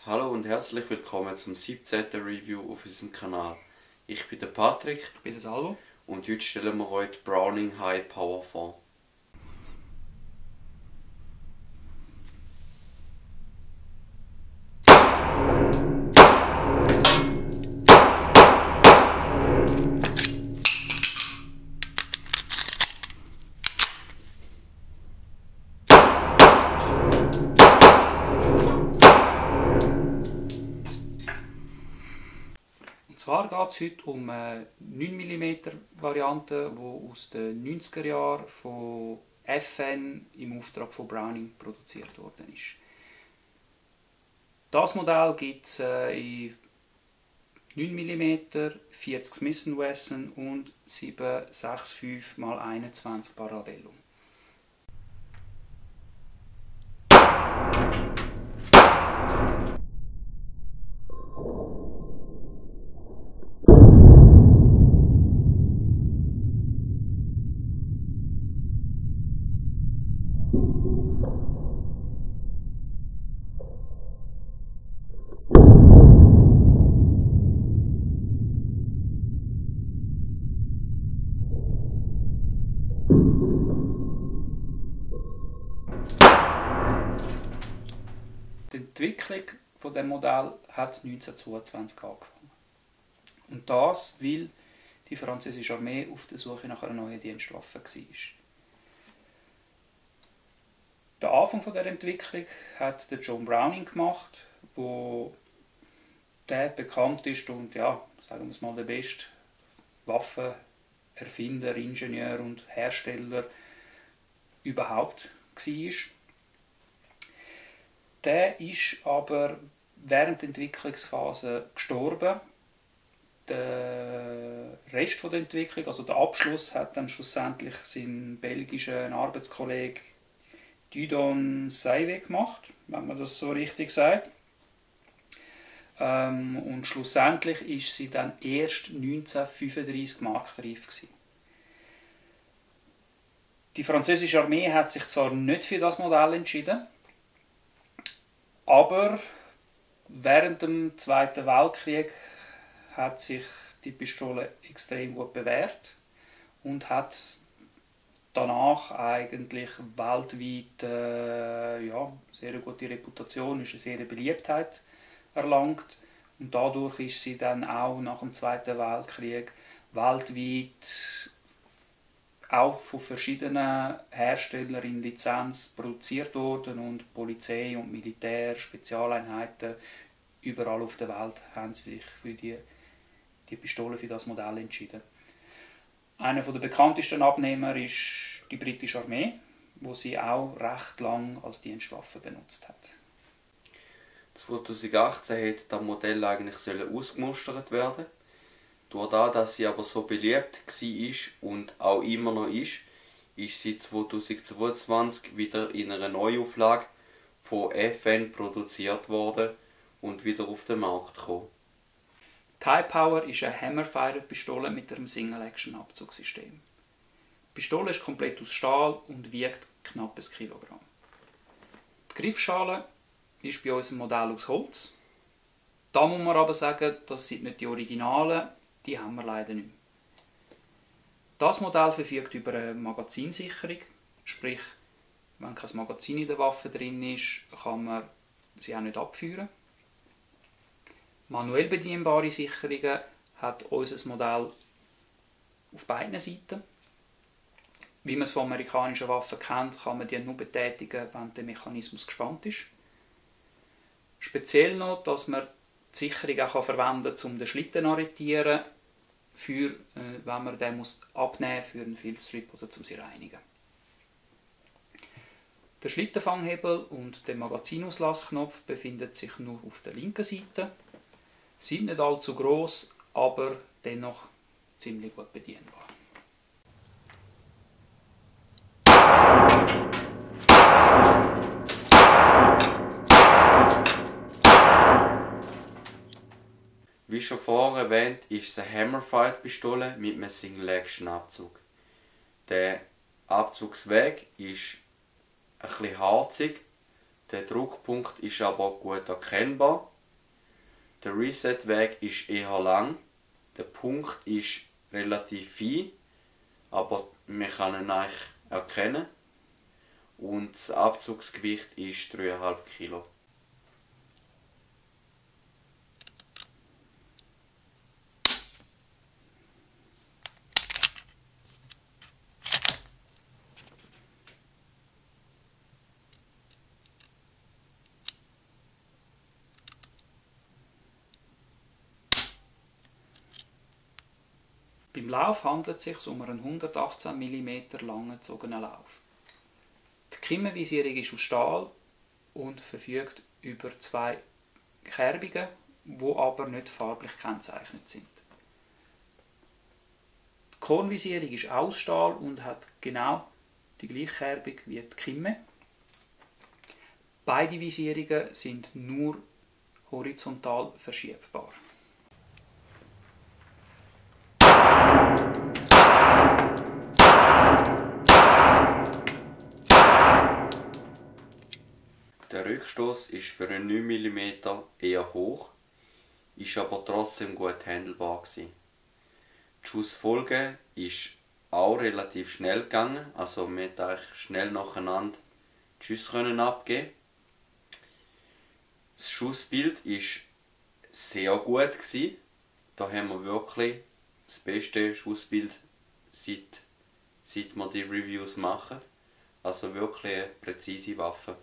Hallo und herzlich willkommen zum 17. Review auf unserem Kanal. Ich bin der Patrick. Ich bin der Salvo. Und heute stellen wir euch die Browning High Power vor. Und zwar geht es heute um eine 9 mm Variante, die aus den 90er Jahren von FN im Auftrag von Browning produziert worden ist. Das Modell gibt es in 9 mm, 40 Smith & Wesson und 765 x 21 Parallelum. Die Entwicklung von dem Modell hat 1922 angefangen. Und das, weil die französische Armee auf der Suche nach einer neuen Dienstwaffe war. Der Anfang dieser Entwicklung hat der John Browning gemacht, wo der bekannt ist und ja, sagen wir es mal, der beste Waffenerfinder, Ingenieur und Hersteller überhaupt war. Der ist aber während der Entwicklungsphase gestorben. Der Rest der Entwicklung, also der Abschluss, hat dann schlussendlich sein belgischer Arbeitskollege Dieudonné Sayvet gemacht, wenn man das so richtig sagt. Und schlussendlich ist sie dann erst 1935 marktreif gewesen. Die französische Armee hat sich zwar nicht für das Modell entschieden, aber während dem Zweiten Weltkrieg hat sich die Pistole extrem gut bewährt und hat danach eigentlich weltweit sehr gute Reputation, ist eine sehr Beliebtheit erlangt und dadurch ist sie dann auch nach dem Zweiten Weltkrieg weltweit auch von verschiedenen Herstellern in Lizenz produziert worden und Polizei und Militär, Spezialeinheiten überall auf der Welt haben sie sich für die Pistole, für das Modell entschieden. Einer der bekanntesten Abnehmer ist die britische Armee, wo sie auch recht lang als Dienstwaffe benutzt hat. 2018 hat das Modell eigentlich ausgemustert werden. Durch das, dass sie aber so beliebt war und auch immer noch ist sie 2022 wieder in einer Neuauflage von FN produziert worden und wieder auf den Markt gekommen. Die High Power ist eine Hammerfire-Pistole mit einem Single-Action-Abzugssystem. Die Pistole ist komplett aus Stahl und wiegt knapp 1 Kilogramm. Die Griffschale ist bei unserem Modell aus Holz. Da muss man aber sagen, das sind nicht die Originalen, die haben wir leider nicht. Das Modell verfügt über eine Magazinsicherung, sprich, wenn kein Magazin in der Waffe drin ist, kann man sie auch nicht abführen. Manuell bedienbare Sicherungen hat unser Modell auf beiden Seiten. Wie man es von amerikanischen Waffen kennt, kann man die nur betätigen, wenn der Mechanismus gespannt ist. Speziell noch, dass man die Sicherung auch verwenden kann, um den Schlitten zu arretieren, wenn man den abnehmen muss für einen Filzstrip oder um sie zu reinigen. Der Schlittenfanghebel und der Magazinauslausknopf befinden sich nur auf der linken Seite. Sind nicht allzu gross, aber dennoch ziemlich gut bedienbar. Wie schon vorher erwähnt, ist es eine Hammerfight-Pistole mit einem Single-Action-Abzug. Der Abzugsweg ist ein bisschen harzig, der Druckpunkt ist aber gut erkennbar. Der Reset-Weg ist eher lang, der Punkt ist relativ fein, aber man kann ihn eigentlich erkennen. Und das Abzugsgewicht ist 3,5 Kilo. Beim Lauf handelt es sich um einen 118 mm langen gezogenen Lauf. Die Kimmenvisierung ist aus Stahl und verfügt über 2 Kerbungen, die aber nicht farblich gekennzeichnet sind. Die Kornvisierung ist aus Stahl und hat genau die gleiche Kerbung wie die Kimme. Beide Visierungen sind nur horizontal verschiebbar. Der Rückstoß ist für einen 9 mm eher hoch, ist aber trotzdem gut handelbar gewesen. Die Schussfolge ist auch relativ schnell gegangen, also man konnte eigentlich schnell nacheinander die Schüsse abgeben. Das Schussbild ist sehr gut gewesen. Da haben wir wirklich das beste Schussbild seit wir die Reviews machen. Also wirklich eine präzise Waffe.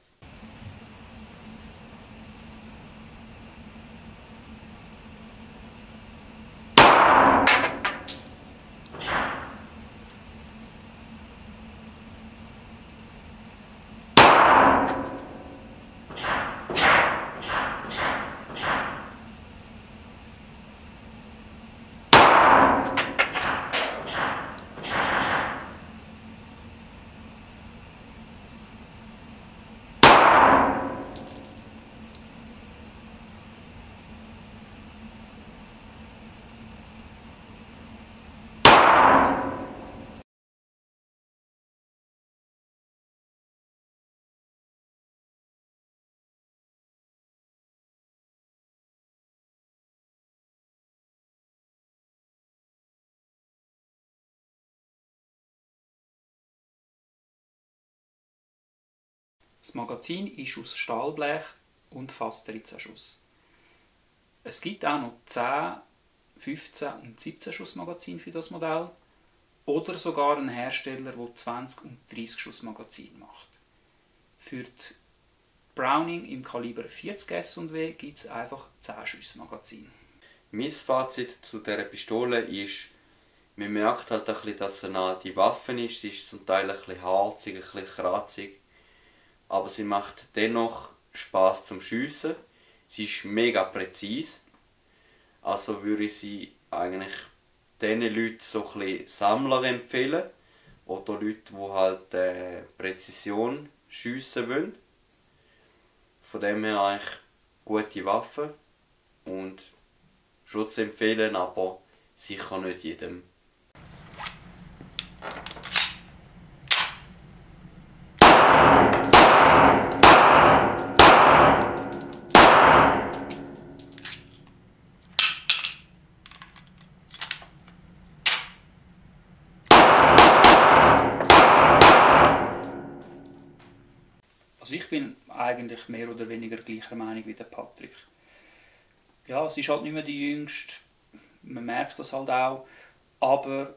Das Magazin ist aus Stahlblech und fasst 13 Schuss. Es gibt auch noch 10, 15 und 17 Schuss Magazin für das Modell oder sogar einen Hersteller, der 20 und 30 Schuss Magazin macht. Für die Browning im Kaliber 40 S&W gibt es einfach 10 Schuss Magazin. Mein Fazit zu dieser Pistole ist, man merkt halt ein bisschen, dass sie eine alte Waffe ist. Sie ist zum Teil ein bisschen harzig, ein bisschen kratzig. Aber sie macht dennoch Spaß zum Schiessen. Sie ist mega präzise. Also würde ich sie eigentlich den Leuten so ein bisschen Sammler empfehlen. Oder Leute, die halt Präzision schiessen wollen. Von dem her eigentlich gute Waffe. Und schon zu empfehlen, aber sicher nicht jedem. Also ich bin eigentlich mehr oder weniger gleicher Meinung wie der Patrick. Ja, es ist halt nicht mehr die jüngste, man merkt das halt auch, aber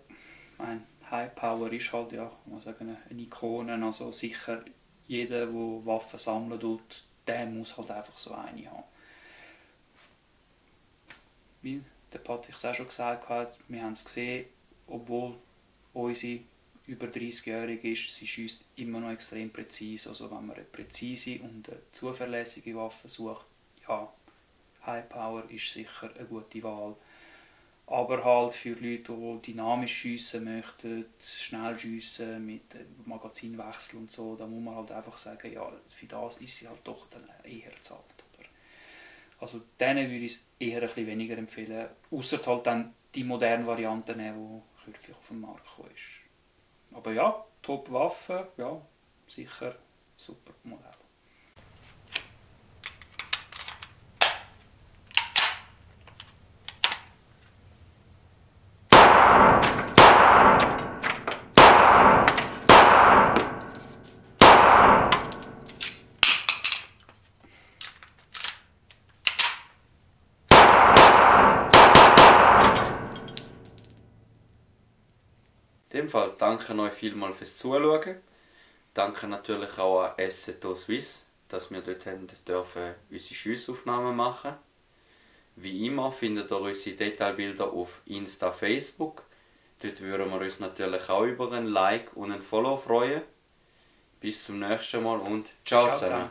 High Power ist halt, ja, man sagen, eine Ikone, also sicher jeder, der Waffen sammeln tut, der muss halt einfach so eine haben. Wie der Patrick es auch schon gesagt hat, wir haben es gesehen, obwohl unsere über 30-jährige ist, sie schießt immer noch extrem präzise. Also wenn man eine präzise und eine zuverlässige Waffe sucht, ja, High Power ist sicher eine gute Wahl. Aber halt für Leute, die dynamisch schiessen möchten, schnell schiessen mit Magazinwechsel und so, da muss man halt einfach sagen, ja, für das ist sie halt doch dann eher zahlt. Also denen würde ich es eher ein bisschen weniger empfehlen, außer halt dann die moderne Variante nehmen, die kürzlich auf den Markt gekommen ist. Aber ja, Top-Waffe, ja, sicher super Modell. In dem Fall danke euch vielmals fürs Zuschauen. Danke natürlich auch an Assetto Suisse, dass wir dort unsere Schiussaufnahmen machen. Wie immer findet ihr unsere Detailbilder auf Insta, Facebook. Dort würden wir uns natürlich auch über ein Like und ein Follow freuen. Bis zum nächsten Mal und ciao zusammen.